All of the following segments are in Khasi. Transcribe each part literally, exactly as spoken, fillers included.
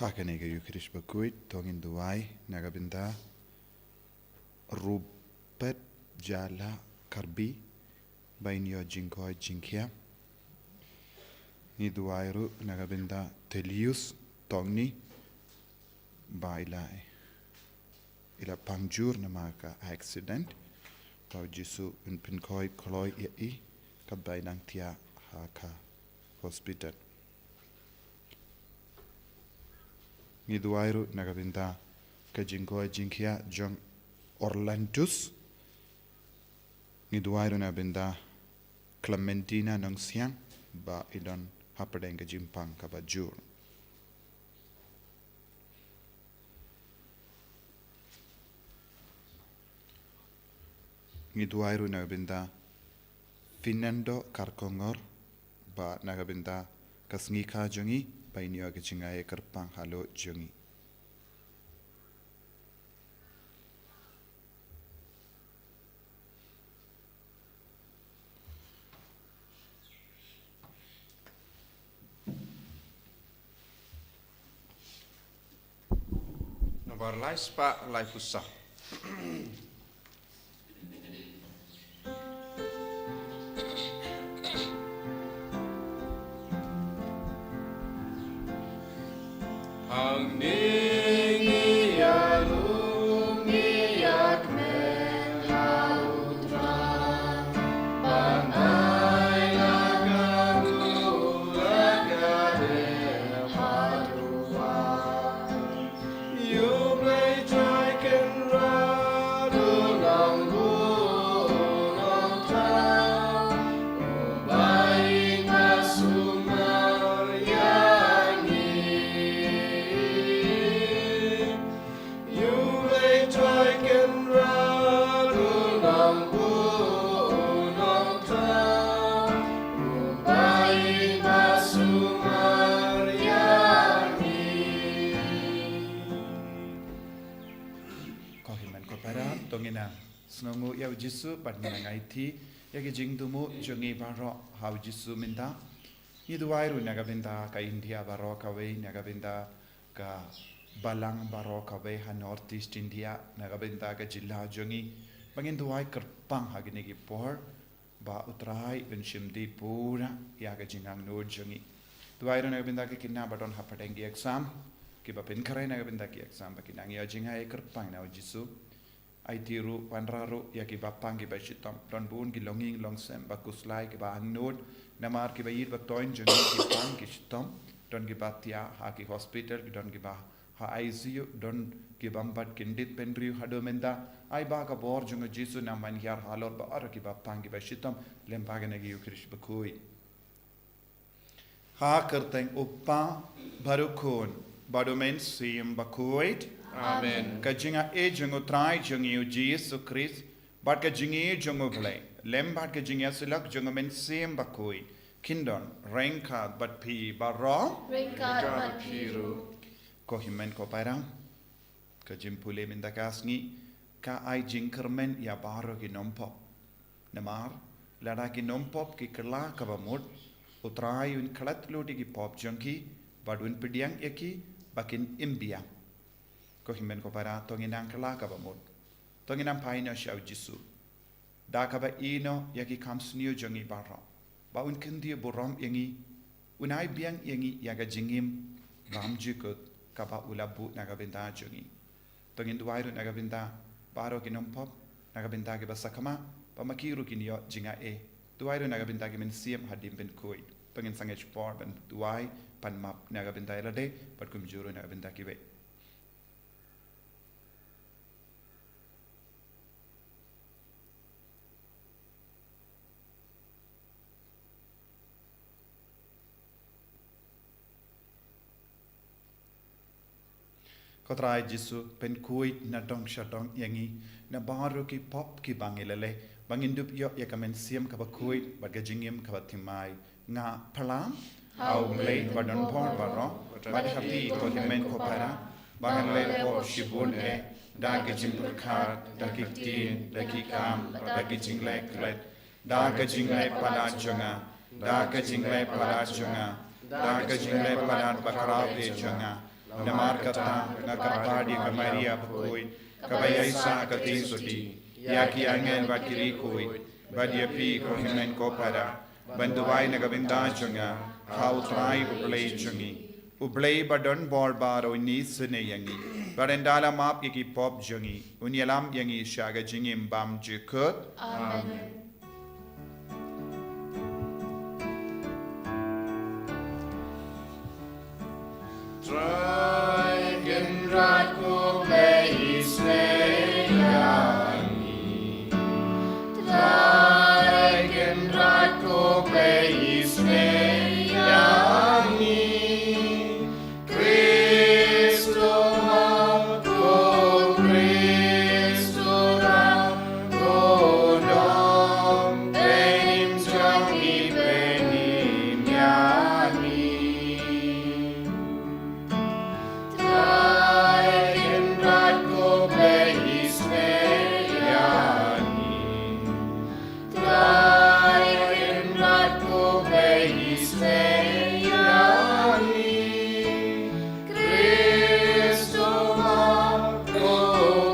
Ha kane ka Ïukharist bakhuid, to ngin duwai na ka bynta Rupet Jala Karbi, ba in ïoh jingkoit jingkhiah. Ngi duwai ruh na ka bynta Telius Tongni, ba i la, i la pang jur namar ka accident. Ba U Jisu un pynkoit kloi ïa i, katba i dang thiah ha ka hospital. Ngi duwai ruh na ka bynta ka jingkoit jingkhiah jong Orlandus. Ngi duwai ruh na ka bynta Clementina Nongsiang, ba i don hapdeng ka jingpang kaba jur. Ngi duwai ruh na ka bynta Fernando Karkongor, ba na ka bynta ka sngi kha jong i, ba in ïoh ka jingai kyrpang halor jong i. Nombar lai spah laiphew saw. Hangne ngi ïalum ngi ïakmen ha U Trai, ban ai la ka ruh la ka dep ha U Trai. U Blei Trai Kynrad u Nongbuh u Nongtrei, u ba ïeit ba sumar ïa ngi. U Blei Trai Kynrad u Nongbuh u Nongtrei, u ba ïeit ba sumar ïa ngi. Ko hynmen ko para, to ngin ïa sngewnguh ïa U Jisu bad ngin ïa aiti ïa ki jingthmu jong ngi baroh ha U Jisu mynta. Ngi duwai ruh na ka bynta ka India baroh kawei, na ka bynta ka balang baroh kawei ha North East India, na ka bynta ka jylla jong ngi. Ba ngin duwai kyrpang ha kine ki por, ba U Trai un shim dih pura ïa ka jingangnud jong ngi. Duwai ruh na ka bynta ki khynnah ba don hapdeng ki exam, kiba pynkhreh na ka bynta ki exam, ba kin nang ïoh jingai kyrpang na U Jisu. Aiti ruh, wanrah ruh ïa kiba pang kiba shitom. Don bun ki longïing longsem ba khuslai kiba angnud namar kiba ïeit ba thoiñ jong ngi, ki pang ki shitom. Don kiba thiah ha ki hospital, ki don kiba ha I C U, don ki bym pat kyndit bynriew haduh mynta. Ai ba ka bor jong U Jisu nang ban hiar halor baroh kiba pang kiba shitom lem bad kane ka Ïukharist bakhuid. Ha ka kyrteng U Kpa bad U Khun bad U Mynsiem Bakhuid. Amen. Ka jingaiei jong U Trai jong ngi U Jisu Khrist bad ka jingïeit jong U Blei lem bad ka jingïasyllok jong U Mynsiem Bakhuid kin don ryngkat bad phi baroh. Ryngkat bad phi ruh. Ko hynmen ko para, ka jingpule mynta ka sngi ka ai jingkyrmen ïa baroh ki nongpop. Namar lada ki nongpop ki kylla kaba mut, U Trai un klet lut ïa ki pop jong ki bad un pdiang ïa ki ba kin im biang. Ko hynmen ko para, to ngin nang kylla kaba mut. To ngin nang phai noh sha U Jisu da kaba ïehnoh ïa ki kam sniew jong ngi baroh, ba un kyntiew burom ïa ngi, un ai biang ïa ngi ïa ka jingim bymjukut kaba u la buh na ka bynta jong ngi. To ngin duwai ruh na ka bynta baroh ki nongpop, na ka bynta kiba sakma, ba ma ki ruh kin ïoh jingaiei. Duwai ruh na ka bynta ki mynsiem hadien pynkhuid. To ngin sangeh por ban duwai, pan map na ka bynta ïa lade bad kumjuh ruh na ka bynta kiwei. Ko Trai Jisu, pynkhuid na dong sha dong ïa ngi na baroh ki pop kiba ngi la leh, ba ngin dup ïoh ïa ka mynsiem kaba khuid bad ka jingim kaba thymmai. Nga phla ha U Blei ba don bor baroh, bad ha phi ko hynmen ko para, ba ngan leh pop shibun eh, da ka jingpyrkhat, da ka ktien, da ki kam, da ka jingleh klet, da ka jingleh palat jong nga, da ka jingleh palat jong nga, da ka jingleh palat bakhraw eh jong nga, Namar kata nga kyrpad ïa ka Maria bakhuid, kaba ïaisah ka tieng sotti, ïa ki angel bad ki riewkhuid, bad ïa phi ko hynmen ko para, ban duwai na ka bynta jong nga ha U Trai U Blei jong ngi. U Blei ba don bor baroh un isynei ïa ngi, bad un da la map ïa ki pop jong ngi, un ïalam ïa ngi sha ka jingim bymjukut. Amen. Trai Kynrad ko Blei isynei ïa ngi. Trai Kynrad ko Blei isynei ïa ngi. Khrist u map, ko Khrist u rah, ko don, pynïap jong ngi, pynïap ïa ngi. Trai Kynrad ko Blei isynei ïa ngi. Trai Kynrad ko Blei isynei ïa ngi. Khrist u map, ko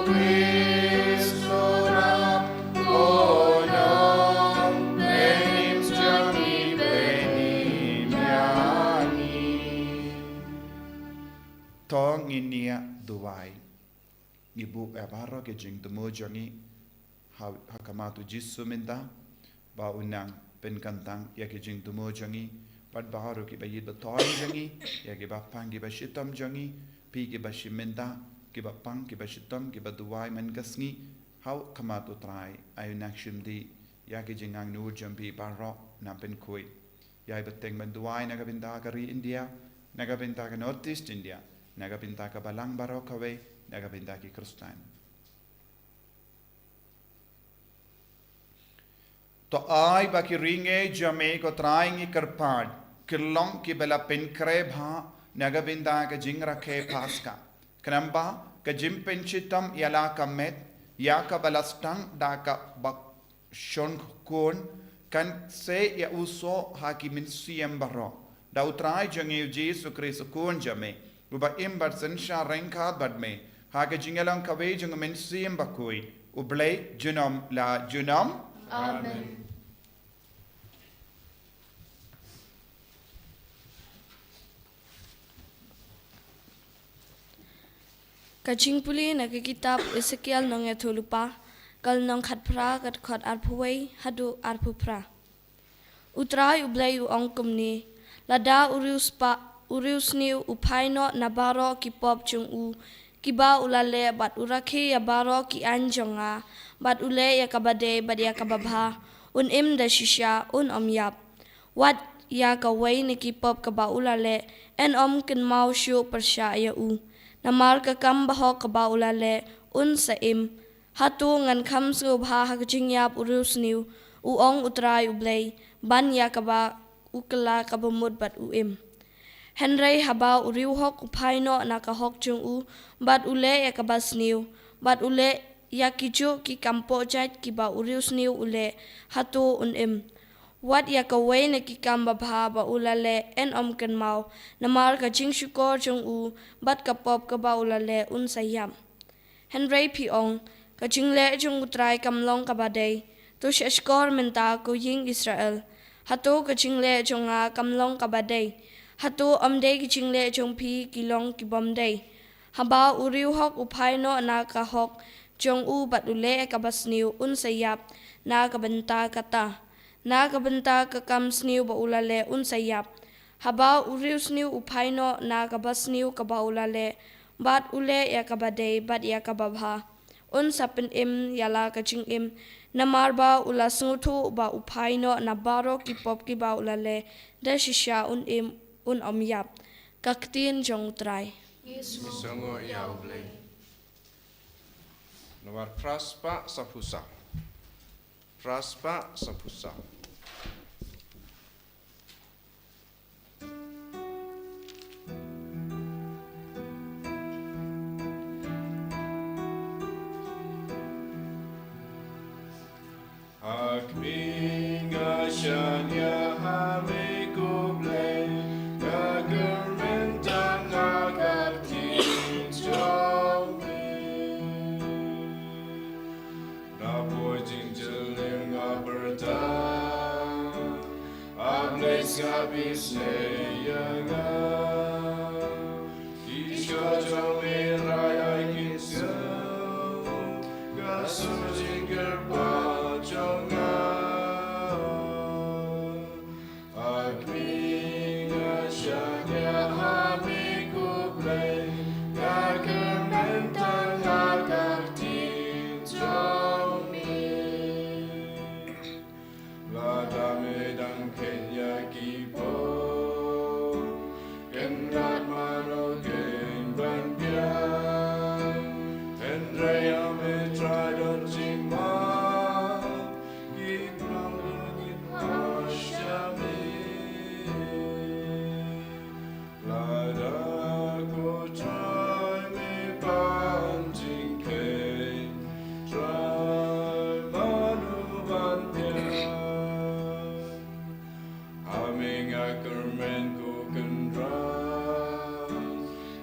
Khrist u rah, ko don, pynïap jong ngi, pynïap ïa ngi. To ngin ïa duwai. Ngi buh ïa baroh ki jingthmu jong ngi ha, ha khmat U Jisu mynta, ba un nang pynkyntang ïa ki jingthmu jong ngi, bad baroh kiba ïeit ba thoh jong ngi, ïa kiba pang kiba shitom jong ngi, phi kiba shim mynta, kiba pang kiba shitom, kiba duwai man ka sngi, ha khmat U Trai, ai un nang shim dih ïa ki jingangnud jong phi baroh, nang pynkhuid. Ïai bteng ban duwai na ka bynta ka ri India, na ka bynta ka North East India, na ka bynta ka balang baroh kawei, na ka bynta ki Khristan. To ai ba ki ri ngi jong me, ko Trai, ngi kyrpad, kin long kiba la pynkhreh bha na ka bynta ka jingrakhe Paska. Khnang ba ka jingpynshitom ïa la ka met, ïa kaba la sdang da kaba shongkun, kan sa ïa u soh ha ki mynsiem baroh. Da U Trai jong ngi U Jisu Khrist U Khun jong me, uba im bad synshar ryngkat bad me ha ka jingïalang kawei jong U Mynsiem Bakhuid, U Blei junom la junom. Amen. Ka jingpule na ka kitab Esekiel nongïathuhlypa, ka lynnong khatphra, ka dkhot arphew wei haduh arphew phra. U Trai U Blei u ong kumne: Lada u riewspah, u riewsniew u phai noh na baroh ki pop jong u kiba u la leh, bad u rakhe ïa baroh ki aiñ jong nga, bad u leh ïa kaba dei bad ïa kaba bha, un im da shisha, un ym ïap. Wat ïa kawei na ki pop kaba u la leh yn ym kynmaw shuh pyrshah ïa u. Namar ka kam bahok kaba u la leh, un sa im. Hato ngan kham sngewbha ha ka jingïap u riewsniew, u ong U Trai U Blei, ban ïa kaba u kylla kaba mut bad u im? Hynrei haba u riewhok u phai noh na ka hok jong u, bad u leh ïa kaba sniew, bad u leh ïa kijuh ki kam pohjait kiba u riewsniew u leh, hato un im? Wat ïa kawei na ki kam babha ba u la leh yn ym kynmaw, namar ka jingshukor jong u bad ka pop kaba u la leh, un sa ïap. Hynrei phi ong, ka jingleh jong U Trai kam long kaba dei. To shahshkor mynta, ko ïing Israel. Hato ka jingleh jong nga kam long kaba dei? Hato ym dei ki jingleh jong phi ki long ki bym dei? Haba u riewhok u phai noh na ka hok jong u bad u leh kaba sniew, un sa ïap na ka bynta kata. Na ka bynta ka kam sniew ba u la leh, un sa ïap. Haba u riewsniew u phai noh na kaba sniew kaba u la leh, bad u leh ïa kaba dei bad ïa kaba bha, un sa pynim ïa la ka jingim, namar ba u la sngewthuh ba u phai noh na baroh ki pop kiba u la leh, da shisha un im, un ym ïap. Ka ktien jong U Trai. Ngi sngewnguh ïa U Blei. Namar phra spah saphew saw. Phra spah saphew saw. Ak mi nga shania ha me ko Blei, nga kyrmen tang nga kyrti A Blei sngap isnei ïa nga. Ki jingkyrkhu jong me rai ai ki sngewbha, ka sur jingkyrpad jong nga. Ha khmih nga shaniah ha me ko Blei, nga kyrmen tang ha ka ktien jong me. Lada me dang kheiñ ïa ki pop, kynrad mano kheiñ ban biang. Hynrei ïa me Trai don jingmap, ki pynlong kin ïaid sha me. Lada ko Trai me pan jingkheiñ, Trai mano ban biang. Ha me nga kyrmen ko Kynrad,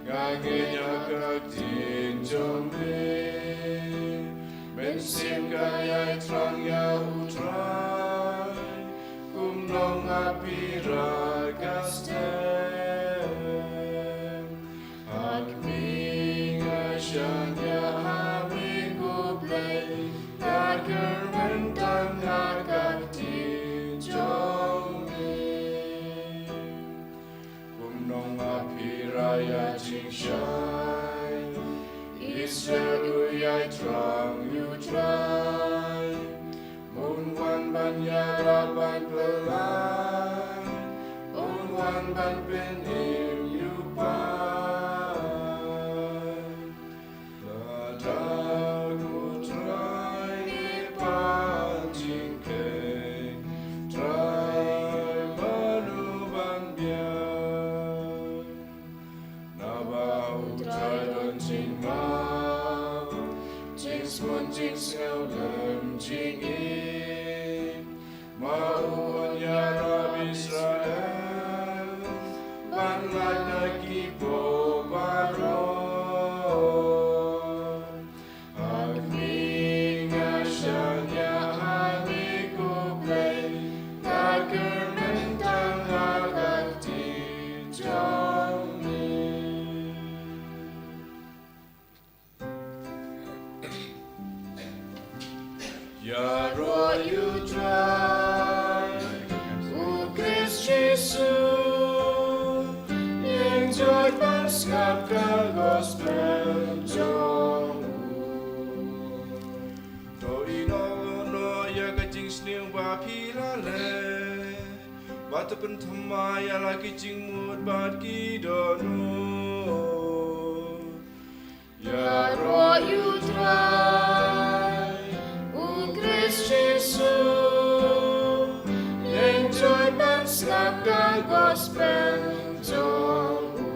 nga ngeit ïa ka ktien jong me. Mynsiem ka ïai thrang ïa u Trai, kumno nga pyrkhat ka step. Ha khmih nga shaniah ha me ko Blei, nga kyrmen tang ha ka ktien jong me. Kumno nga pyrkhat ïa jingshai, Israel u ïai thrang ïa u Trai. Un wan ban ïarap ban pynlait, un wan ban pynim ïa u paid. Lada ko Trai me pan jingkheiñ, Trai mano ban biang. Naba u Trai don jingmap, jingsngew jingsngew lem jingim. Ma u un ïarap Israel ban lait na ki pop baroh. Ha khmih nga shaniah ha me ko Blei, nga kyrmen tang ha ka ktien jong me. Ïaroh ïa u Trai, u Khrist Jisu, ïeng joit ban sngap ka gospel jong u. To ïehnoh noh ïa ka jingsniew ba phi la leh, bad to pynthymmai ïa la ki jingmut bad ki dohnud. Ïaroh ïa u Trai, u Khrist Jisu, ïeng joit ban sngap ka gospel jong u.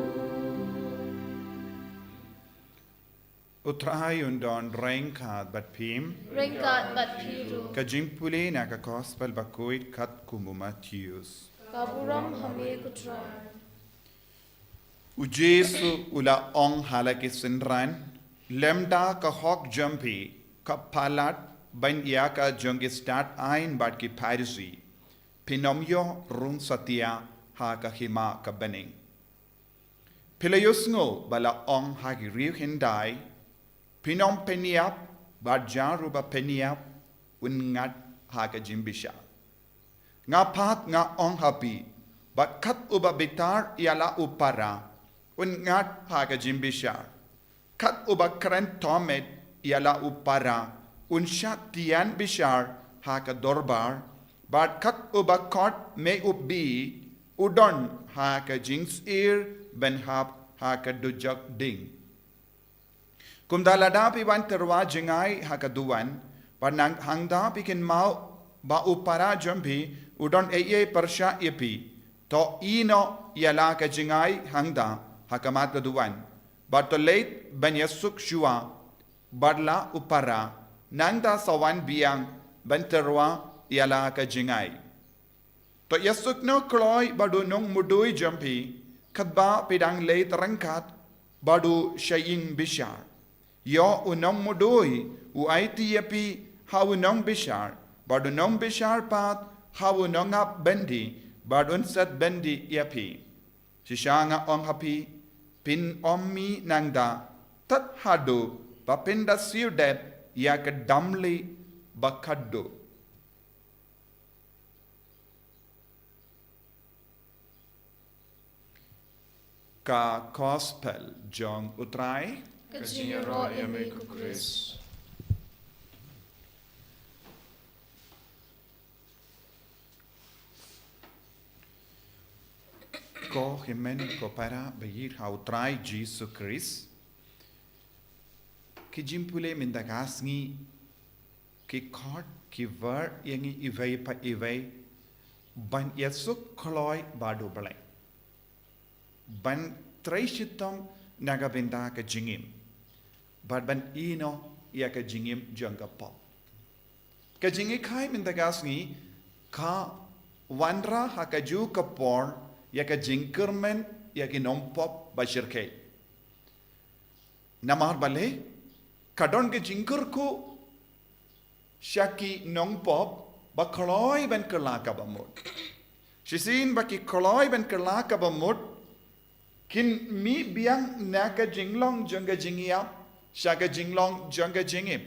U Trai un don ryngkat bad phi. Ryngkat bad phi ruh. Ka jingpule na ka gospel bakhuid katkum u Mathaios. Ka burom ha me ko Trai. U Jisu u la ong ha la ki synran, lymda ka hok jong phi ka palat beiñ ïa ka jong ki stad aiñ bad ki Pharisi, phin ym ïoh rung satia ha ka hima ka bneng. Phi la ïohsngew ba la ong ha ki riew hyndai, phin ym pynïap, bad jar uba pynïap un ngat ha ka jingbishar. Nga pat nga ong ha phi, ba kat uba bitar ïa la u para un ngat ha ka jingbishar. Kat uba kren thomet ïa la u para un shah tian bishar ha ka dorbar, bad kat uba khot me u bih u don ha ka jingsyier ban hap ha ka dujok ding. Kumta lada phi wan tyrwa jngai ha ka duwan, bad nang hangta phi kynmaw ba u para jong phi u don ei ei pyrshah ïa phi, to ïehnoh ïa la ka jngai hangta ha khmat ka duwan, bad to leit ban ïasuk shuwa bad la u para, nangta sa wan biang ban tyrwa ïa la ka jngai. To ïasuk noh kloi bad u nongmudui jong phi, katba phi dang leit ryngkat bad u shah ïing bishar. Ïoh u nongmudui u aiti ïa phi ha u nongbishar, bad u nongbishar pat ha u nongap byndi bad un set byndi ïa phi. Shisha nga ong ha phi, phin ym mih nangta tad haduh ba phin da siew dep ïa ka damli ba khatduh. Ka Gospel jong U Trai. Ka jingïaroh ïa me ko Khrist. Ko hynmen ko para ba ïeit ha U Trai Jisu Khrist. Ki jingpule mynta ka sngi ki khot ki wer ïa ngi iwei pa iwei ban ïasuk kloi bad U Blei, ban trei shitom na ka bynta ka jingim, bad ban ïehnoh ïa ka jingim jong ka pop. Ka jinghikai mynta ka sngi ka wanrah ha kajuh ka por ïa ka jingkyrmen ïa ki nongpop ba shyrkhei. Namar balei? Ka don ka jingkyrkhu sha ki nongpop ba kloi ban kylla kaba mut. Shisien ba ki kloi ban kylla kaba mut, kin mih biang na ka jinglong jong ka jingïap sha ka jinglong jong ka jingim.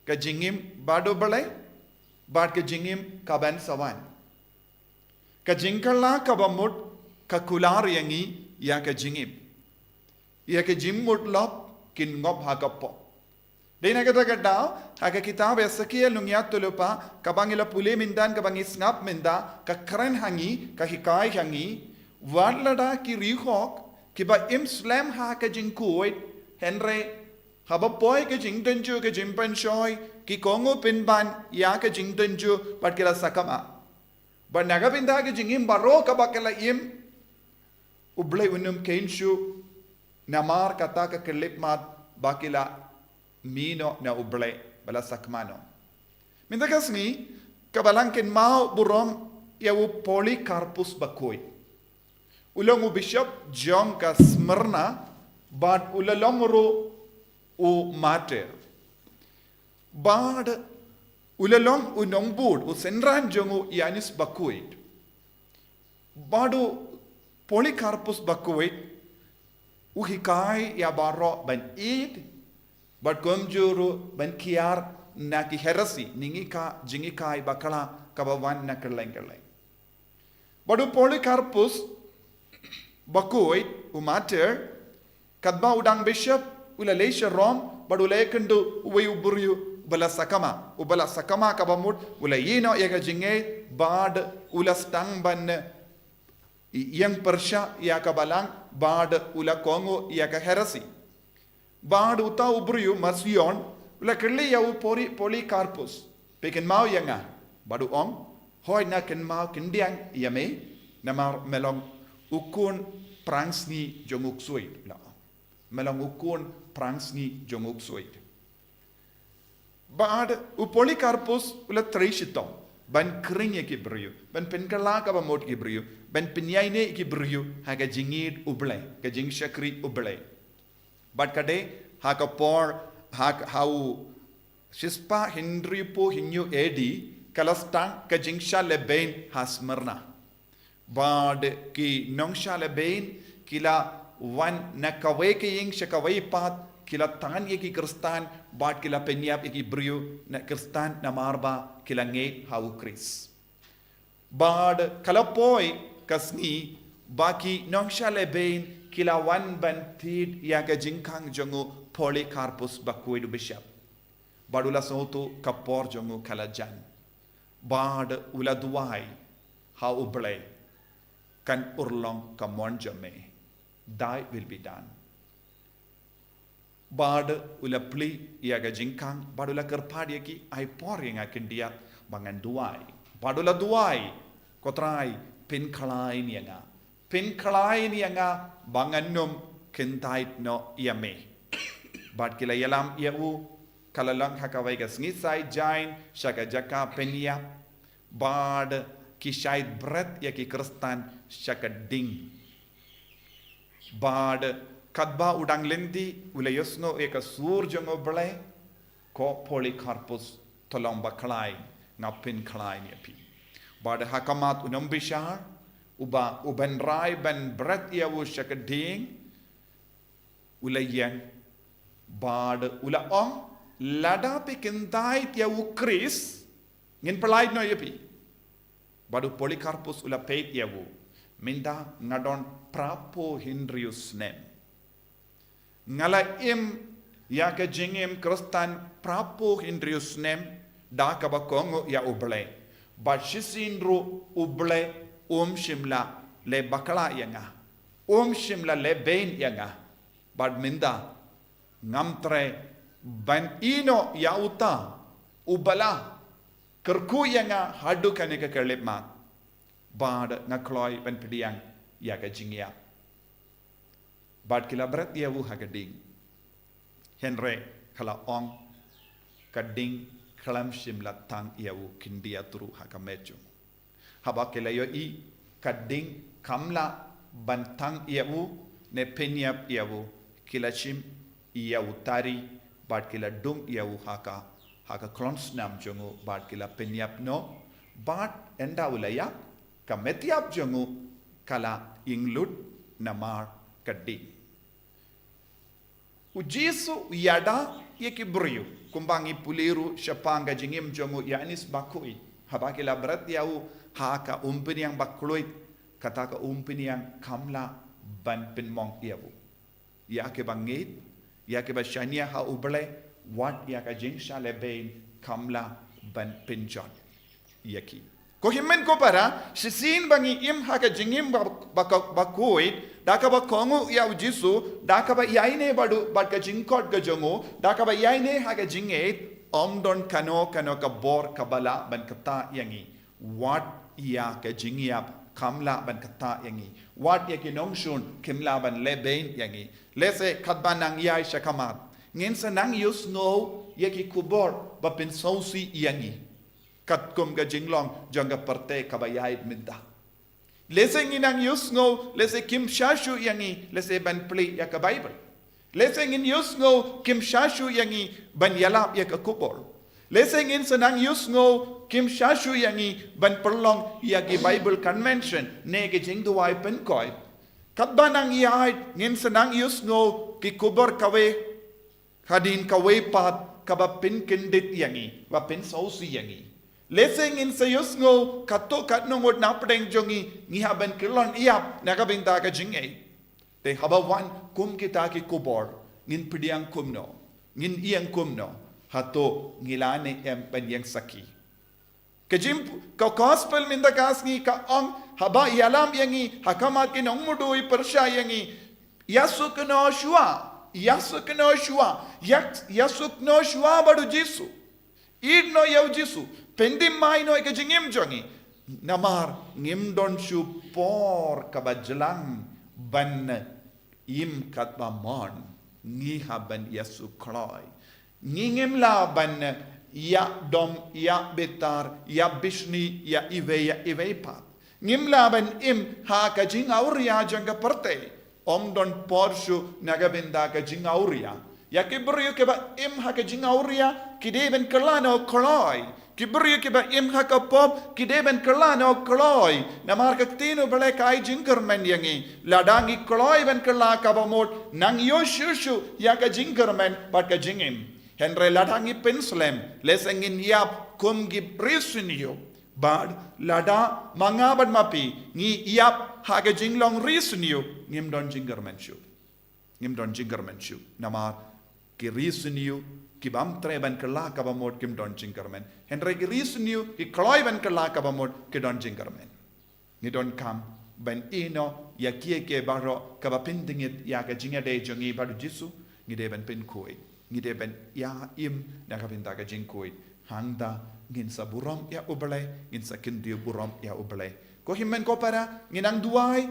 Ka jingim bad U Blei, bad ka jingim kaban sa wan. Ka jingkylla kaba mut ka kular ïa ngi ïa ka jingim, ïa ka jingmut lop kin ngop ha ka pop. Dei na kata ka daw, ha ka kitab Esekiel nongïathuhlypa, kaba ngi la pule mynta, kaba ngi sngap mynta, ka kren ha ngi, ka hikai ha ngi, wat lada ki riewhok kiba im slem ha ka jingkhuid, hynrei haba poi ka jingtynjuh ka jingpynshoi, ki kohnguh pynban ïa ka jingtynjuh bad ki la sakma. Bad na ka bynta ka jingim baroh kaba ki la im, U Blei un ym kheiñ shuh, namar kata ka khyllipmat ba ki la mih noh na U Blei, ba la sakma noh. Mynta ka sngi, ka Balang kynmaw burom ïa u Polycarpus bakhuid. U long u bishop jong ka Smyrna, bad u la long ruh u martyr. Bad u la long u nongbud, u synran jong u Ïanis bakhuid. Bad u Polycarpus bakhuid u hikai ïa baroh ban ïeit, bad kumjuh ruh ban kiar na ki heresy, ngi ka jinghikai bakla kaba wan na kylleng kylleng. Bad u Polycarpus bakhuid, u martyr, katba u dang bishop, u la leit sha Rom, bad u la ïakynduh uwei u briew uba la sakma, uba la sakma kaba mut, u la ïehnoh ïa ka jingngeit, bad u la sdang ban ïeng pyrshah ïa ka Balang, bad u la kohnguh ïa ka heresy. Bad uta u briew Marcion u la kylli ïa u Poly-, Polycarpus, phi kynmaw ïa nga? Bad u ong, hooid nga kynmaw khyndiat ïa me, namar me long u khun prangsngi jong u ksuid, u la ong. Me long u khun prangsngi jong u ksuid. Bad u Polycarpus u la trei shitom ban khring ïa ki briew, ban pynkylla kaba mut ki briew, ban pynïaineh ïa ki briew ha ka jingïeit U Blei, ka jingshakri U Blei. Bad ka dei ha ka por, ha, ha u shispah hynriewphew hynñiew A D, ka la sdang ka jingshah lehbeiñ ha Smyrna. Bad ki nongshah lehbeiñ ki la wan na kawei ka ïing sha kawei pat, ki la tan ïa ki Khristan, bad ki la pynïap ïa ki briew na Khristan namar ba ki la ngeit ha u Khrist. Bad ka la poi ka sngi ba ki nongshah lehbeiñ ki la wan ban thied ïa ka jingkhang jong u Polycarpus bakhuid u bishop. Bad u la sngewthuh ka por jong u ka la jan. Bad u la duwai ha U Blei, kan urlong ka mon jong me. Thy will be done. Bad u la plie ïa ka jingkhang, bad u la kyrpad ïa ki, ai por ïa nga khyndiat ba ngan duwai. Bad u la duwai, ko Trai, pynkhlaiñ ïa nga. Pynkhlaiñ ïa nga ba ngan ym kyntait noh ïa me. Bad ki la ïalam ïa u, ka la long ha kawei ka sngi sait jain sha ka jaka pynïap. Bad ki shait bret ïa ki Khristan sha ka ding. Bad katba u dang lynti u la ïohsngew ïa ka sur jong U Blei, ko Polycarpus, to long ba khlaiñ, Nga pynkhlaiñ ïa phi. Bad ha khmat u nongbishar, uba, u ban rai ban bret ïa u sha ka ding, u la ïeng. Bad u la ong, lada phi kyntait ïa u Khrist, ngin pyllait noh ïa phi. Bad u Polycarpus u la peit ïa u, mynta nga don phraphew hynriew snem. Nga la im ïa ka jingim Khristan phraphew hynriew snem da kaba kohnguh ïa U Blei. Bad shisien ruh U Blei um shym la leh bakla ïa nga. Um shym la leh beiñ ïa nga. Bad mynta ngam treh ban ïehnoh ïa uta uba la kyrkhu ïa nga haduh kane ka khyllipmat. Bad nga kloi ban pdiang ïa ka jingïap. Bad ki la bret ïa u ha ka ding. Hynrei ka la ong, ka ding khlem shym la tang ïa u khyndiat ruh ha ka met jong u. Haba ki la ïohi ka ding kam lah ban tang ïa u ne pynïap ïa u, ki la shim ïa u tari bad ki la dung ïa u ha ka, ha ka khlong snam jong u bad ki la pynïap noh. Bad ynda u la ïap, ka met ïap jong u ka la ïeng lut namar ka ding. U Jisu u ïada ïa ki briew, kumba ngi pule ruh shaphang ka jingim jong u ïa Anis Bakhuid. Haba ki la bret ïa u ha ka umphniang ba khlem, kata ka umphniang kam lah ban pynmong ïa u. Ïa kiba ngeit, ïa kiba shaniah ha U Blei, wat ïa ka jingshah leh beiñ kam lah ban pynjot ïa ki. Ko hynmen ko para, shisien ba ngi im ha ka jingim ba, ba, ba khuid, da kaba kohnguh ïa U Jisu, da kaba ïaineh bad u, bad ka jingkhot ka jong u, da kaba ïaineh ha ka jingngeit, ym don kano kano ka bor kaba lah ban ktah ïa ngi. Wat ïa ka jingïap kam lah ban ktah ïa ngi. Wat ïa ki nongshun kim lah ban leh beiñ ïa ngi. Lehse katba nang ïaid sha khmat, ngin sa nang ïohsngew ïa ki khubor ba pynsngewsih ïa ngi. Katkum ka jinglong jong ka pyrthei kaba ïaid mynta. Lehse ngin nang ïohsngew, lehse kim shah shuh ïa ngi, lehse ban plie ïa ka Baibl. Lehse ngin ïohsngew kim shah shuh ïa ngi ban ïalap ïa ka khubor. Lehse ngin sa nang ïohsngew kim shah shuh ïa ngi ban pynlong ïa ki Bible convention ne ki jingduwai pynkhuid. Katba nang ïaid ngin sa nang ïohsngew ki khubor kawei hadien kawei pat kaba pynkyndit ïa ngi, ba pynsngewsih ïa ngi. Lehse ngin sa ïohsngew katto katno ngut na pdeng jong ngi, ngi hap ban kyllon ïap na ka bynta ka jingngeit. Te haba wan kum kita ki khubor, ngin pdiang kumno, ngin ïeng kumno, hato ngi lah ne em ban ïeng sakhi. Ka jing, ka gospel mynta ka sngi ka ong, haba ïalam ïa ngi ha khmat ki nongmudui pyrshah ïa ngi, ïasuk noh shuwa, ïasuk noh shuwa, ïa, ïasuk noh shuwa bad U Jisu. Ïeit noh ïa U Jisu, pyndem mai noh ïa ka jingim jong ngi. Namar ngim don shuh por kaba jlang ban im katba mon, ngi hap ban ïasuk kloi. Ngi ngim lah ban ïa dom, ïa bitar, ïa bishni, ïa iwei, ïa iwei pat. Ngim lah ban im ha ka jingawria jong ka pyrthei. Ym don por shuh na ka bynta ka jingawria. Ïa ki briew kiba im ha ka jingawria, ki dei ban kylla noh kloi. Ki briew kiba im ha ka pop, ki dei ban kylla noh kloi. Namar ka ktien U Blei ka ai jingkyrmen ïa ngi. Lada ngi kloi ban kylla kaba mut, nang ïoh shuh shuh ïa ka jingkyrmen bad ka jingim. Hynrei lada ngi pynslem, lehse ngin ïap kum ki ri sniew. Bad lada ma nga bad ma phi ngi ïap ha ka jinglong ri sniew, ngim don jingkyrmen shuh. Ngim don jingkyrmen shuh. Namar ki ri sniew, ki bym treh ban kylla kaba mut kim don jingkyrmen. Hynrei ki ri sniew, ki kloi ban kylla kaba mut ki don jingkyrmen. Ngi donkam ban ïehnoh ïa kiei kiei baroh kaba pyntngit ïa ka jingïadei jong ngi bad U Jisu, ngi dei ban pynkhuid. Ngi dei ban ïa im na ka bynta ka jingkhuid. Hangta ngin sa burom ïa U Blei, ngin sa kyntiew burom ïa U Blei. Ko hynmen ko para, ngin nang duwai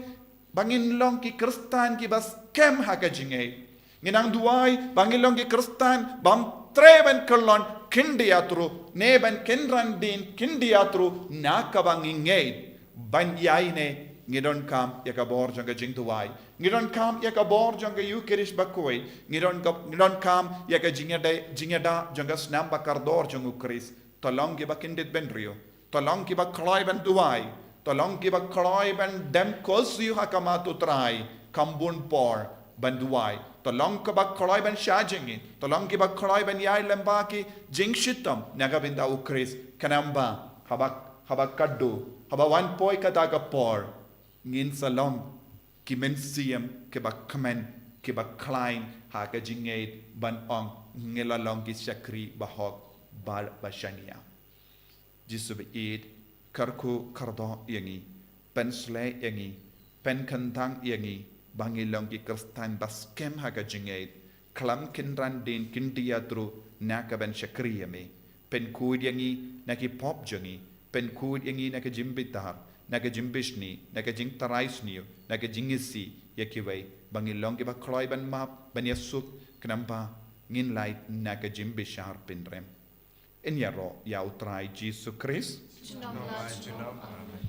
ba ngin long ki Khristan kiba skhem ha ka jingngeit. Ngin nang duwai ba ngin long ki Khristan bym treh ban kyllon khyndiat ruh, ne ban kynran dien khyndiat ruh na kaba ngi ngeit. Ban ïaineh ngi donkam ïa ka bor jong ka jingduwai. Ngi donkam ïa ka bor jong ka Eukharist bakhuid. Ngi don ka, ngi donkam ïa ka jingïada, jingïada jong ka snam ba kordor jong U Khrist. To long kiba kyndit bynriew. To long kiba kloi ban duwai. To long kiba kloi ban dem khublei ha khmat U Trai. Kham bun por ban duwai. To long kiba kloi ban shah jingim. To long kiba kloi ban ïai lem bad ki jingshitom na ka bynta U Khrist. Khnang ba haba, haba khatduh, haba wan poi kata ka por, ngin sa long ki mynsiem kiba kmen, kiba khlaiñ ha ka jingngeit ban ong ngi la long ki shakri bahok bad bashaniah. Jisu ba ïeit, kyrkhu kyrdoh ïa ngi, pynshlei ïa ngi, pynkhyndang ïa ngi ba ngin long ki Khristan ba skhem ha ka jingngeit, khlem kynran dien kyndit ïathuh na ka ban shakri ïa me. Pynkhuid ïa ngi na ki pop jong ngi, pynkhuid ïa ngi na ka jingbitar, na ka jingbishni, na ka jingtharai sniew, na ka jingisih ïa kiwei, ba ngin long kiba kloi ban map, ban ïasuk, khnang ba ngin lait na ka jingbishar pynrem. Ngin ïaroh ïa U Trai Jisu Khrist. Junom la junom. Amen.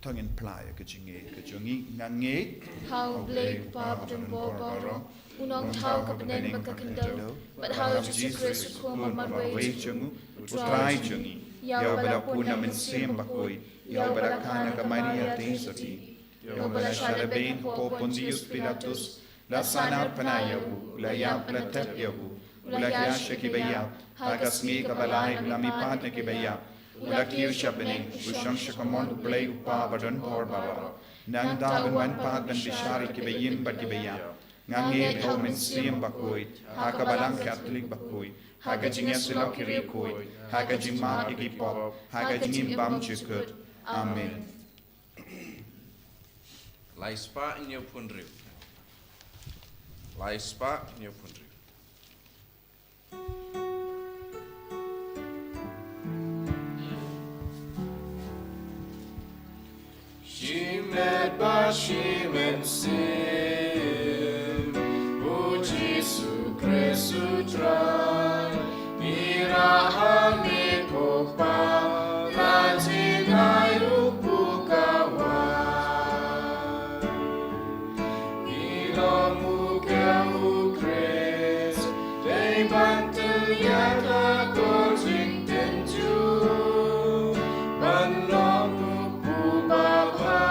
To ngin phla ïa ka jingngeit ka jong ngi. Nga ngeit ha U Blei Kpa badonbor baroh, U Nongthaw ka bneng bad ka khyndew, bad ha U Jisu Khrist U Khun ba marwei jong U Trai jong ngi, ïa uba la pun na Mynsiem Bakhuid, ïa uba la kha na ka Maria Theisotti, ïa uba la shah lehbeiñ hapoh Pontius Pilatus, la sahnarphna ïa u, u la ïap, la thep ïa u, u la hiar sha kiba ïap, ha ka sngi kaba lai u la mihpat na kiba ïap, u la kiew sha bneng, u shong sha kamon U Blei U Kpa badonbor baroh. Nangta un wan pat ban bishar ïa kiba im bad kiba ïap. Nga ngeit ha U Mynsiem Bakhuid, ha ka Balang Katholik bakhuid, ha ka jingïasyllok ki riewkhuid, ha ka jingmap ïa ki pop, ha ka jingim bymjukut. Amen. Lai spah hynñiew phew hynriew. Lai spah hynñiew phew hynriew. Shimet bad shi mynsiem, O Jisu Khrist U Trai, ngi rah ha me ko Kpa, la jingai u pukawai. Ngi long u kiew U Khrist, dei ban tylli ïa ka jingtynjuh, ban long u pu babha.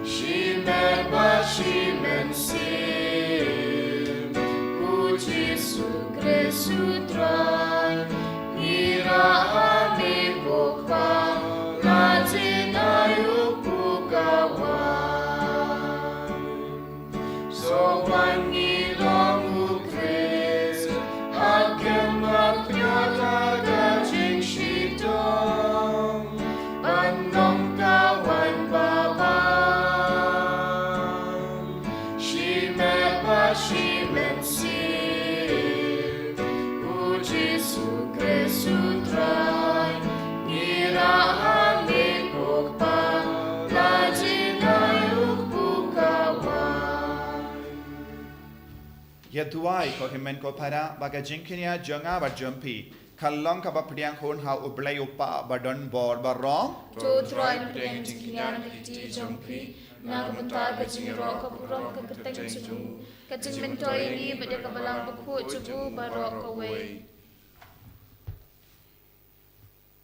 Shimet bad shi mynsiem, O Jisu Khrist U Trai, ngi rah ha me ko Kpa, la jingai u pukawai. Sngewbha ngi long U Khrist, ha kem ha pyrthei ka jingshitom, ban long ka wan babha. Shimet bad shi mynsiem, O Jisu Khrist U Trai, ngi rah ha me ko Kpa, la jingai u pukawai. Ïa duwai ko hynmen ko para, ba ka jingkñia jong nga bad jong phi kan long kaba pdiang hun ha U Blei U Kpa badonbor baroh. To U Trai un pdiang ïa ka jingkñia na ka kti jong phi, na ka bynta ka jingïaroh ka burom ka kyrteng jong u, ka jingmyntoi ïa ngi bad ïa ka Balang Bakhuid jong u baroh kawei.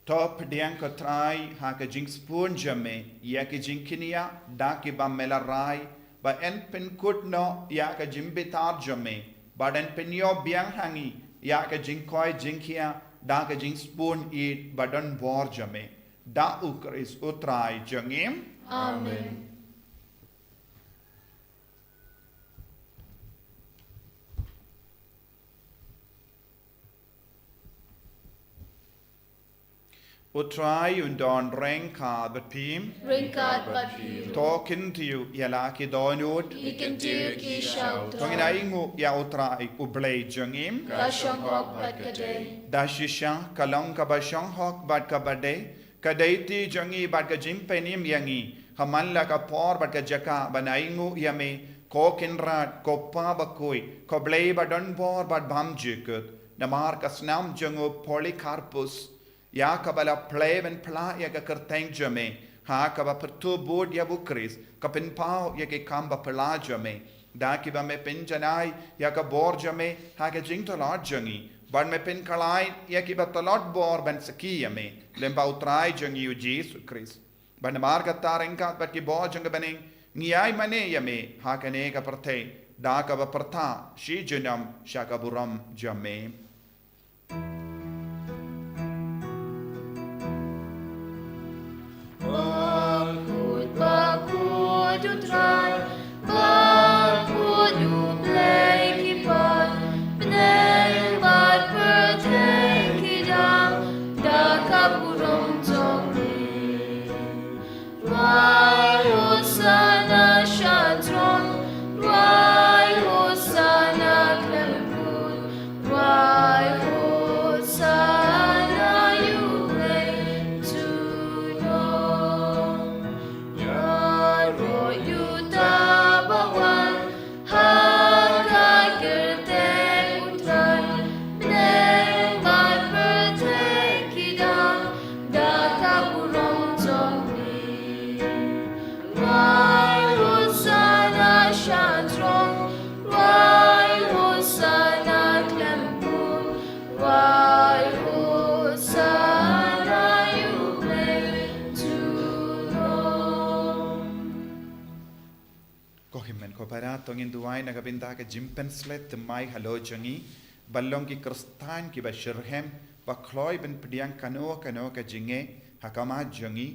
To pdiang ko Trai ha ka jingsbun jong me ïa ka jingkñia da kiba me la rai, ba yn pynkut noh ïa ka jingbitar jong me, bad yn pynïoh biang ha ngi ïa ka jingkoit jingkhiah da ka jingsbun ïeit badonbor jong me. Da U Khrist U Trai jong ngi. Amen. U Trai un don ryngkat bad phi. Ryngkat bad phi. To kyntiew ïa la ki dohnud. Ngi kyntiew ki sha U Trai. To ngin ainguh ïa U Trai U Blei jong ngi. Ka shong hok bad ka dei. Da shisha ka long kaba shong hok bad kaba dei. Ka dei ti jong ngi bad ka jingpynim ïa ngi ha man la ka por bad ka jaka ban ainguh ïa me, ko Kynrad, ko Pa Bakhuid, ko Blei badonbor bad bymjukut. Namar ka snam jong u Polycarpus, ïa kaba la plie ban phla ïa ka kyrteng jong me Ha kaba pyrthuh bud ïa u Khrist, ka pynpaw ïa ki kam baphylla jong me. Da kiba me pynjanai ïa ka bor jong me ha ka jingtlot jong ngi, bad me pynkhlaiñ ïa kiba tlot bor ban sakhi ïa me, lem bad u Trai jong ngi u Jisu Khrist. Bad namar kata ryngkat bad ki bor jong ka bneng, ngi ai mane ïa me ha kane ka pyrthei, da kaba pyrta shi junom sha ka burom jong me. Bakhuid, bakhuid u Trai, bakhuid u Blei ki paid, bneng bad pyrthei ki dang da ka burom jong me. Rwai Hosanna sha throne, rwai Hosanna khlem kut, rwai Hosanna ïa u Blei junom. Ïaroh ïa uta ba wan ha ka kyrteng u Trai, bneng bad pyrthei ki dang da ka burom jong me. Rwai Hosanna sha throne, rwai Hosanna khlem kut, rwai Hosanna ïa u Blei junom. Ko hynmen ko para, to ngin duwai na ka bynta ka jingpynshlei thymmai halor jong ngi, ban long ki Khristan kiba shitrhem, ba khlaiñ ban pdiang kano kano ka jingeh ha khmat jong ngi,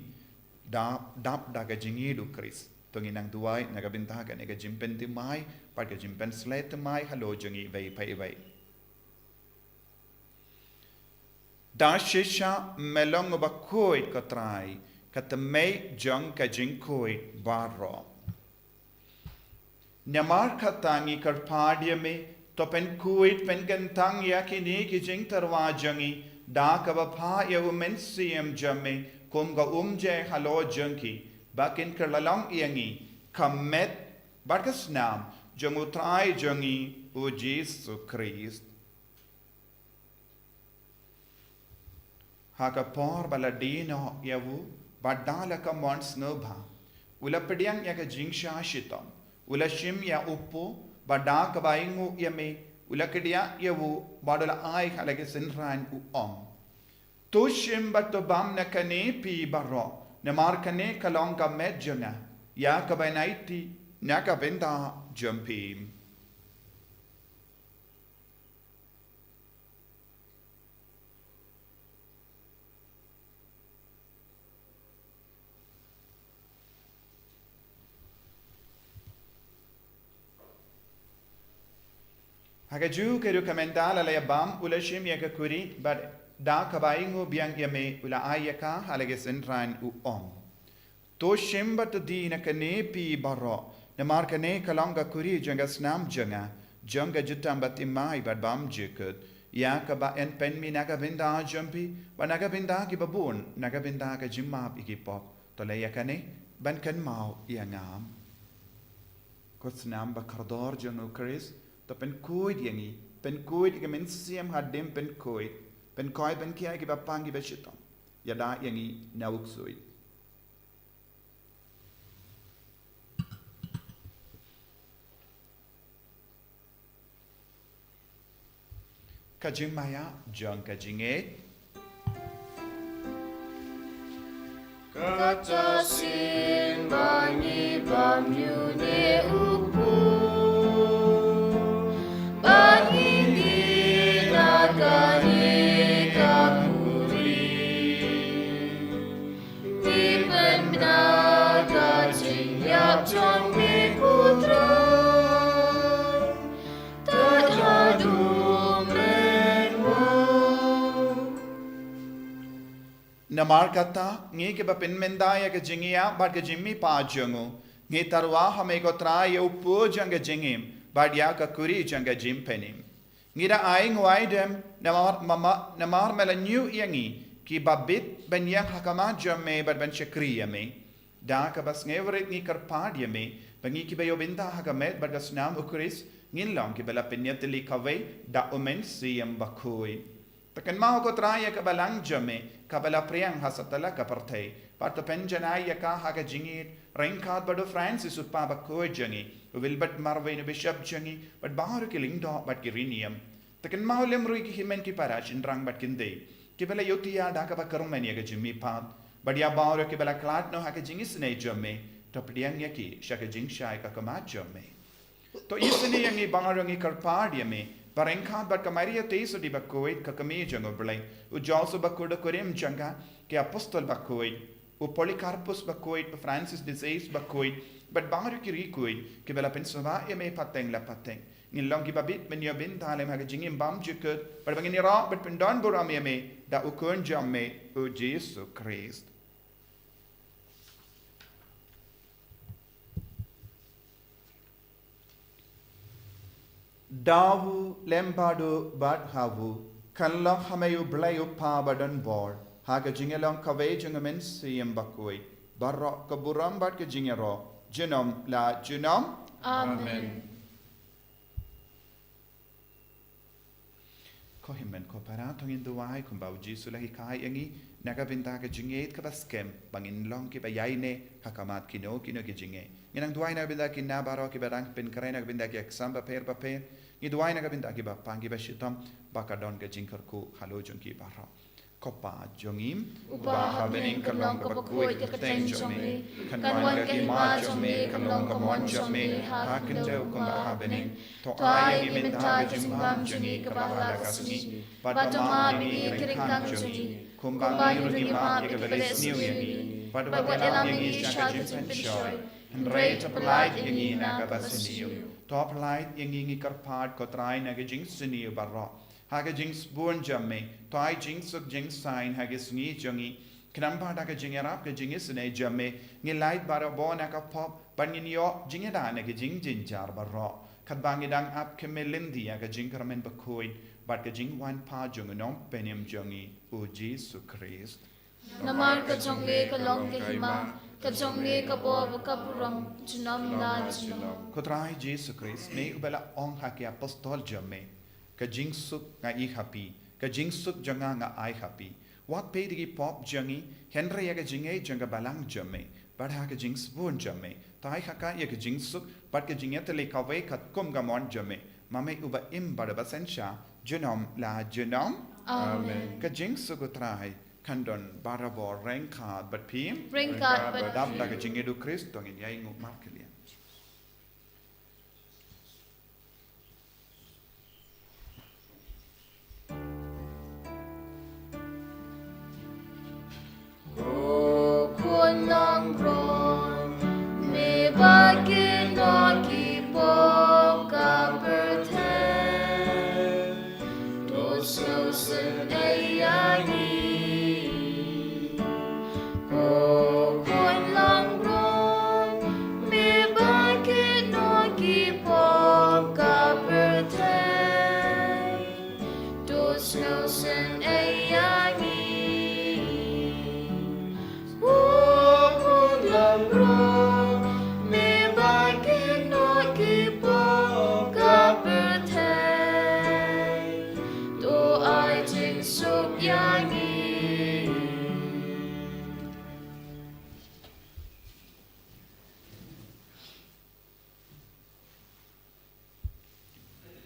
da dap da ka jingïeid u Khrist. To ngin nang duwai na ka bynta kane ka jingpynthymmai bad ka jingpynshlei thymmai halor jong ngi iwei pa iwei. Da shisha me long uba khuid ko Trai, ka thymmei jong ka jingkhuid baroh. Namar kata ngi kyrpad ïa me, to pynkhuid pynkyntang ïa kine ki jingtyrwa jong ngi, da kaba phah ïa u Mynsiem jong me kum ka umjai halor jong ki, ba kin kylla long ïa ngi ka met bad ka snam jong u Trai jong ngi u Jisu Khrist. Ha ka por ba la die noh ïa u, bad da la ka mon sngewbha, u la pdiang ïa ka jingshah shitom, u la shim ïa u kpu, bad da kaba ainguh ïa me, u la kdiah ïa u, bad u la ai ha la ki synran, u ong: To shim bad to bam na kane phi baroh, namar kane ka long ka met jong nga, ïa kaba yn aiti na ka bynta jong phi. Ha kajuh ka ruh, ka mynta la la ïa bam, u la shim ïa ka khuri, bad da kaba ainguh biang ïa me, u la ai ïa ka ha la ki synran, u ong: To shim bad to die na kane phi baroh, namar kane ka long ka khuri jong ka snam jong nga, jong ka jutang bathymmai bad bymjukut, ïa kaba yn pynmih na ka bynta jong phi bad na ka bynta kiba bun, na ka bynta ka jingmap ïa ki pop. To leh ïa kane ban kynmaw ïa nga. Ko snam ba kordor jong u Khrist, to pynkhuid ïa ngi, pynkhuid ïa ka mynsiem hadien pynkhuid, pynkhuid, pynkhie ïa kiba pang kiba shitom. Ïada ïa ngi na u ksuid. Ka jingmaïa jong ka jingngeit. Kata shisien ba ngi bam ïa une u kpu, ba ngi die na kane ka khuri. Ngi pynbna ka jingïap jong me ko Trai, tad haduh men wan. Namar kata, ngi kiba pynmynta ïa ka jingïap bad ka jingmihpat jong u, ngi tyrwa ha me ko Trai ïa u kpu jong ka jingim, bad ïa ka khuri jong ka jingpynim. Ngi da ai nguaidem namar, mama, namar me la ñiew ïa ngi kiba bit ban ïeng ha khmat jong me bad ban shakri ïa me. Da kaba sngewrit ngi kyrpad ïa me ba ngi kiba ïoh bynta ha ka met bad ka snam u Khrist ngin long kiba la pynïatylli kawei da u Mynsiem Bakhuid. To kynmaw ko Trai ïa ka balang jong me kaba la pdiang ha satlak ka pyrthei, Bad to pynjanai ïa ka ha ka jingïeit ryngkat bad u Francis u Pa bakhuid jong ngi, u Wilbert Marwein u Bishop jong ngi, bad baroh ki lyngdoh bad ki riewniam. To kynmaw lem ruh ïa ki hynmen ki para shynrang bad kynthei kiba la ïohthiah da kaba kyrmen ïa ka jingmihpat, bad ïa baroh kiba la khlad noh ha ka jingisynei jong me, to pdiang ïa ki sha ka jingshai ka khmat jong me. To isynei ïa ngi baroh ngi kyrpad ïa me, ba ryngkat bad ka Maria Theisotti bakhuid ka kmie jong U Blei, u Joseph bakhuid u kurim jong ka, ki apostol bakhuid, u Polycarpus bakhuid, u Francis de Sales bakhuid, bad baroh ki riewkhuid kiba la pynsngewbha ïa me pateng la pateng, ngin long kiba bit ban ïoh bynta lem ha ka jingim bymjukut, bad ba ngin ïarap bad pyndonburom ïa me da u Khun jong me, u Jisu Khrist. Da u lem bad u bad ha u, kan long ha me U Blei U Kpa badonbor, ha ka jingïalong kawei jong U Mynsiem Bakhuid, baroh ka burom bad ka jingïaroh, junom la junom. Amen. Ko hynmen ko para, to ngin duwai kumba U Jisu u la hikai ïa ngi, na ka bynta ka jingïeit kaba skhem, ba ngin long kiba ïaineh ha khmat kino kino ki jingeh. Ngin nang duwai na ka bynta kine baroh kiba dang pynkhreh na ka bynta ki exam bapher bapher. Ngi duwai na ka bynta kiba pang kiba shitom, ba ka don ka jingkyrkhu halor jong ki baroh. Ko Pa jong ngi uba ha bneng, kan long kaba khuid ka kyrteng jong me, kan wan ka hima jong me, kan long ka mon jong me ha khyndew kumba ha bneng. To ai ïa ngi mynta ka jingbam jong ngi kaba ha la ka sngi, bad to map ïa ngi ki ryngkang jong ngi, kumba ngi ruh ngi map ïa kiba leh sniew ïa ngi, bad wat ïalam ïa ngi sha ka jingpynshoi, hynrei to pyllait ïa ngi na kaba sniew. To pyllait ïa ngi, ngi kyrpad ko Trai, na ka jingsniew baroh, ha ka jingsbun jong me, to ai jingsuk jingsaiñ ha ka sngi jong ngi, khnang ba da ka jingïarap ka jingisynei jong me, ngin lait barabor na ka pop, bad ngin ïoh jingïada na ka jingjynjar baroh, katba ngi dang ap khmih lynti ïa ka jingkyrmen bakhuid bad ka jingwan pat jong U Nongpynim jong ngi, U Jisu Khrist. Namar ka jong me ka long ka hima, ka jong me ka bor bad ka burom, junom la junom. Ko Trai Jisu Khrist, me uba la ong ha ki apostol jong me, ka jingsuk nga ai ha phi, ka jingsuk jong nga nga ai ha phi. Wat peit ïa ki pop jong ngi, hynrei ïa ka jingngeit jong ka Balang jong me, bad ha ka jingsbun jong me, to ai ha ka ïa ka jingsuk bad ka jingïatylli kawei katkum ka mon jong me, ma me uba im bad uba synshar, junom la junom. Amen. Ka jingsuk U Trai kan don barabor ryngkat bad phi. Ryngkat bad phi. Dap da ka jingïeit U Khrist to ngin ïainguh markylliang. Ko Khun langbrot, me ba kynnoh ki pop ka pyrthei, to sngewsynei ïa ngi. Ko Khun langbrot, me ba kynnoh ki pop ka pyrthei, to sngewsynei ïa ngi. Ko Khun langbrot, me ba kynnoh ki pop ka pyrthei, to ai jingsuk ïa ngi.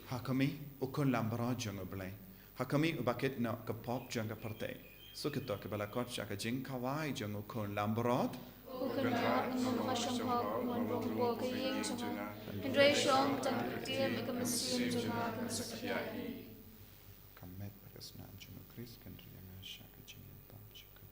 Ha khmih, U Khun langbrot jong U Blei. Ha khmih, uba kynnoh ki pop jong ka pyrthei. Suk ïa kito kiba la khot sha ka jingkhawai jong U Khun langbrot. Ko Khun langbrot, ym don kaba shong hok, ym don kaba bor ha ka ïing jong nga, hynrei shong tang ka ktien bad ka mynsiem jong nga kan suk ïa hi. Ka met bad ka snam jong U Khrist kan ri ïa nga sha ka jingim bymjukut.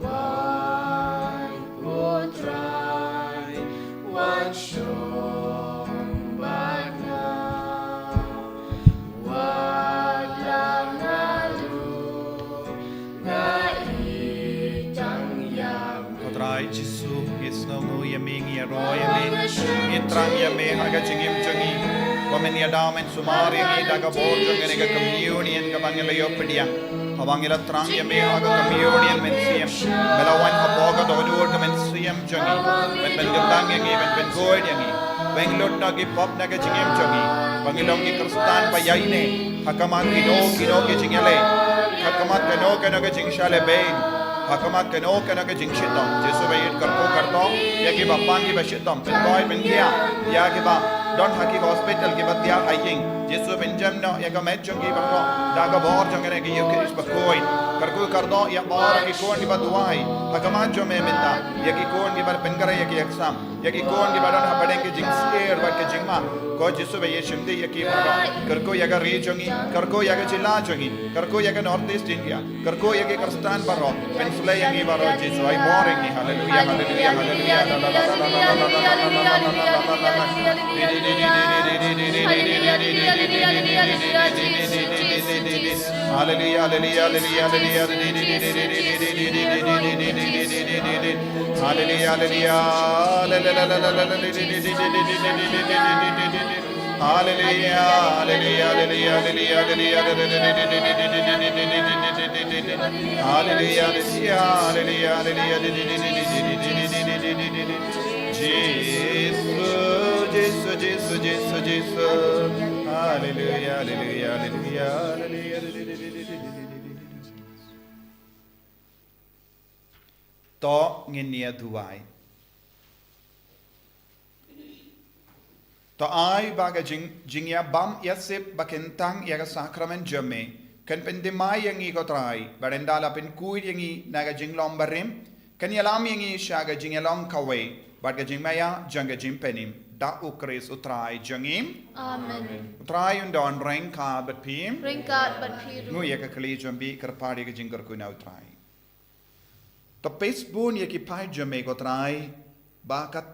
Wan ko Trai, wan shong bad nga. Wat la nga lut, nga ïeit tang ïa me. Ko Trai Jisu, ngi sngewnguh ïa me, ngi ïaroh ïa me, ngi thrang ïa me ha ka jingim jong ngi. Ba men ïada, men sumar ïa ngi da ka bor jong kane ka communion kaba ngi la ïoh pdiang. Haba ngi la thrang ïa me ha ka communion mynsiem, me la wan hapoh ka dohnud ka mynsiem jong ngi, ban pynkyndang ïa ngi, ban pynguid ïa ngi, ban lut na ki pop na ka jingim jong ngi, ba ngin long ki Khristan ba ïaineh ha khmat kino kino ki jingïaleh, ha khmat kano kano ka jingshah lehbeiñ, ha khmat kano kano ka jingshitom. Jisu ba ïeit, kyrkhu kyrdoh ïa kiba pang, kiba shitom, pynkhuid pynkhiah ïa kiba don ha ki hospital, kiba thiah ha ïing. Jisu pynjem noh ïa ka met jong ki baroh da ka bor jong kane ka Eucharist bakhuid. Kyrkhu kyrdoh ïa baroh ki khun kiba duwai ha khmat jong me mynta, ïa ki khun kiba pynkhreh ïa ki exam, ïa ki khun kiba don hapdeng ki jingsyier bad ki jingma. Ko Jisu ba ïeit, shim dih ïa ki baroh. Kyrkhu ïa ka ri jong ngi, kyrkhu ïa ka jylla jong ngi, kyrkhu ïa ka North East India, kyrkhu ïa ki Khristan baroh. Pynsleh ïa ngi baroh, Jisu, ai bor ïa ngi. Haleluia, haleluia, haleluia. Haleluia, haleluia, haleluia, haleluia. Haleluia, haleluia, haleluia. Haleluia, haleluia, haleluia, haleluia. Haleluia, haleluia, haleluia, haleluia. Jisu, Jisu, Jisu, Jisu, Jisu. Haleluia, haleluia, haleluia, haleluia. To ngin ïa duwai. To ai ba ka jing, jingïabam ïasip ba kyntang ïa ka sakramen jong me kan pynthymmai ïa ngi, ko Trai, bad ynda la pynkhuid ïa ngi na ka jinglong barim, kan ïalam ïa ngi sha ka jingïalong kawei bad ka jingmaïa jong ka jingpynim, da U Khrist U Trai jong ngi. Amen. U Trai un don ryngkat bad phi. Ryngkat bad phi ruh. Nguh ïa ka kli jong phi, kyrpad ïa ka jingkyrkhu na U Trai. To peit bun ïa ki paid jong me, ko Trai, ba kat,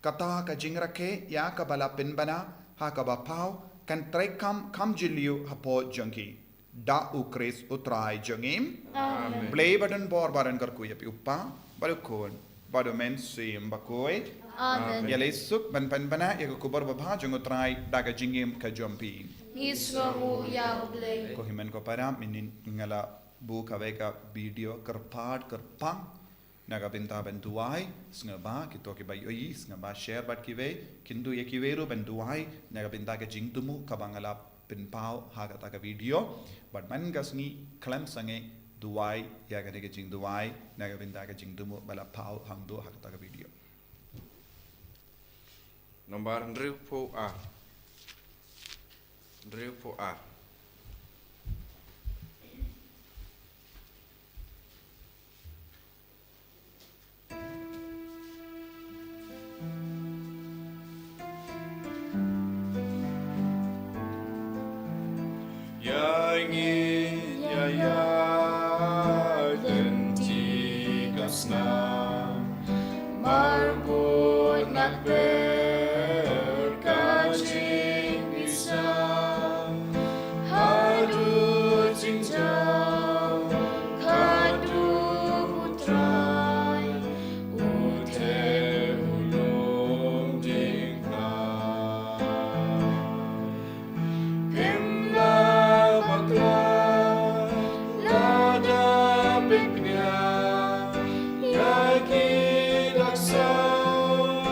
kata ka jingrakhe ïa kaba la pynbna ha kaba paw kan trei kham, kham jylliew hapoh jong ki, da U Khrist U Trai jong ngi. Amen. Blei ba don bor ba don kyrkhu ïa phi, U Kpa bad U Khun bad U Mynsiem Bakhuid. Amen. Ïaleh suk ban pynbna ïa ka khubor babha jong U Trai da ka jingim ka jong phi. Ngi sngewnguh ïa U Blei. Ko hynmen ko para, mynnin nga la buh kawei ka video kyrpad kyrpang na ka bynta ban duwai. Sngewbha kito kiba ïohi, sngewbha share bad kiwei, kyntu ïa kiwei ruh ban duwai na ka bynta ka jingthmu kaba nga la pynpaw ha kata ka video. Bad man ka sngi khlem sangeh, duwai ïa kane ka jingduwai na ka bynta ka jingthmu ba la paw hangto ha kata ka video. Nombar hynriewphew ar. Hynriewphew ar. Ïa ngi, ïa, ïa, lynti ka snam, markut na kper ka jingpisa, haduh jingjaw, haduh U Trai, u theh u lum jingkha. Phim lah bakla lada phin pynïaid ïa ki laksar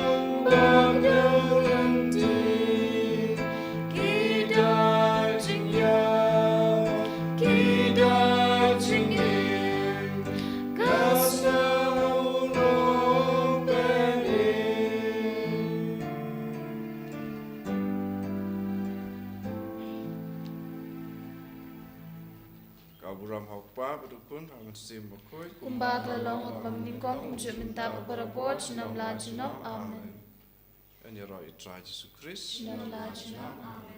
ba Kam ha u Kpa bad u Khun bad u Mynsiem Bakhuid. Kumba ka la long ha kaba nyngkong, kumjuh mynta, barabor, junom la junom. Amen. Yn ïaroh ïa U Trai Jisu Khrist. Junom la junom. Amen.